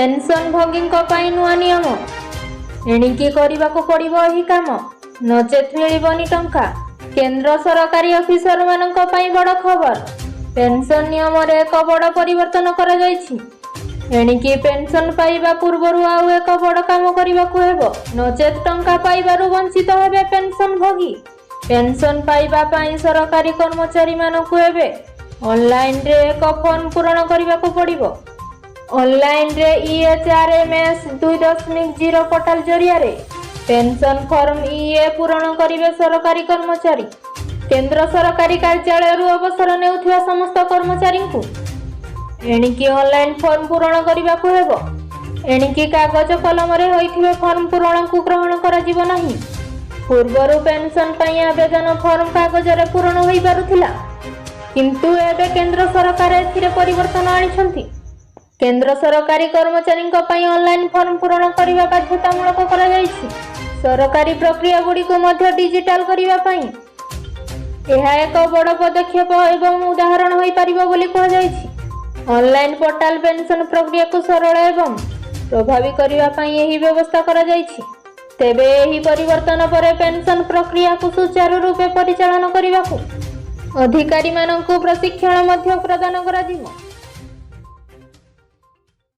ପେନ୍ସନଭୋଗୀଙ୍କ ପାଇଁ ନୂଆ ନିୟମ। ଏଣିକି କରିବାକୁ ପଡ଼ିବ ଏହି କାମ, ନଚେତ୍ ମିଳିବନି ଟଙ୍କା। କେନ୍ଦ୍ର ସରକାରୀ ଅଫିସରମାନଙ୍କ ପାଇଁ ବଡ଼ ଖବର। ପେନ୍ସନ ନିୟମରେ ଏକ ବଡ଼ ପରିବର୍ତ୍ତନ କରାଯାଇଛି। ଏଣିକି ପେନ୍ସନ ପାଇବା ପୂର୍ବରୁ ଆଉ ଏକ ବଡ଼ କାମ କରିବାକୁ ହେବ, ନଚେତ୍ ଟଙ୍କା ପାଇବାରୁ ବଞ୍ଚିତ ହେବେ ପେନ୍ସନଭୋଗୀ। ପେନ୍ସନ ପାଇବା ପାଇଁ ସରକାରୀ କର୍ମଚାରୀମାନଙ୍କୁ ଏବେ ଅନଲାଇନରେ ଏକ ଫର୍ମ ପୂରଣ କରିବାକୁ ପଡ଼ିବ। ଅନଲାଇନରେ ଇଏଚ୍ଆର୍ଏମ୍ଏସ୍ 2.0 ପୋର୍ଟାଲ ଜରିଆରେ ପେନ୍ସନ ଫର୍ମ ଇଏ ପୂରଣ କରିବେ ସରକାରୀ କର୍ମଚାରୀ। କେନ୍ଦ୍ର ସରକାରୀ କାର୍ଯ୍ୟାଳୟରୁ ଅବସର ନେଉଥିବା ସମସ୍ତ କର୍ମଚାରୀଙ୍କୁ ଏଣିକି ଅନଲାଇନ ଫର୍ମ ପୂରଣ କରିବାକୁ ହେବ। ଏଣିକି କାଗଜ କଲମରେ ହୋଇଥିବା ଫର୍ମ ପୂରଣକୁ ଗ୍ରହଣ କରାଯିବ ନାହିଁ। ପୂର୍ବରୁ ପେନ୍ସନ ପାଇଁ ଆବେଦନ ଫର୍ମ କାଗଜରେ ପୂରଣ ହୋଇପାରୁଥିଲା, କିନ୍ତୁ ଏବେ କେନ୍ଦ୍ର ସରକାର ଏଥିରେ ପରିବର୍ତ୍ତନ ଆଣିଛନ୍ତି। କେନ୍ଦ୍ର ସରକାରୀ କର୍ମଚାରୀଙ୍କ ପାଇଁ ଅନଲାଇନ ଫର୍ମ ପୂରଣ କରିବା ବାଧ୍ୟତାମୂଳକ କରାଯାଇଛି। ସରକାରୀ ପ୍ରକ୍ରିୟାଗୁଡ଼ିକୁ ମଧ୍ୟ ଡିଜିଟାଲ କରିବା ପାଇଁ ଏହା ଏକ ବଡ଼ ପଦକ୍ଷେପ ଏବଂ ଉଦାହରଣ ହୋଇପାରିବ ବୋଲି କୁହାଯାଇଛି। ଅନଲାଇନ ପୋର୍ଟାଲ ପେନ୍ସନ ପ୍ରକ୍ରିୟାକୁ ସରଳ ଏବଂ ପ୍ରଭାବୀ କରିବା ପାଇଁ ଏହି ବ୍ୟବସ୍ଥା କରାଯାଇଛି। ତେବେ ଏହି ପରିବର୍ତ୍ତନ ପରେ ପେନ୍ସନ ପ୍ରକ୍ରିୟାକୁ ସୁଚାରୁ ରୂପେ ପରିଚାଳନା କରିବାକୁ ଅଧିକାରୀମାନଙ୍କୁ ପ୍ରଶିକ୍ଷଣ ମଧ୍ୟ ପ୍ରଦାନ କରାଯିବ।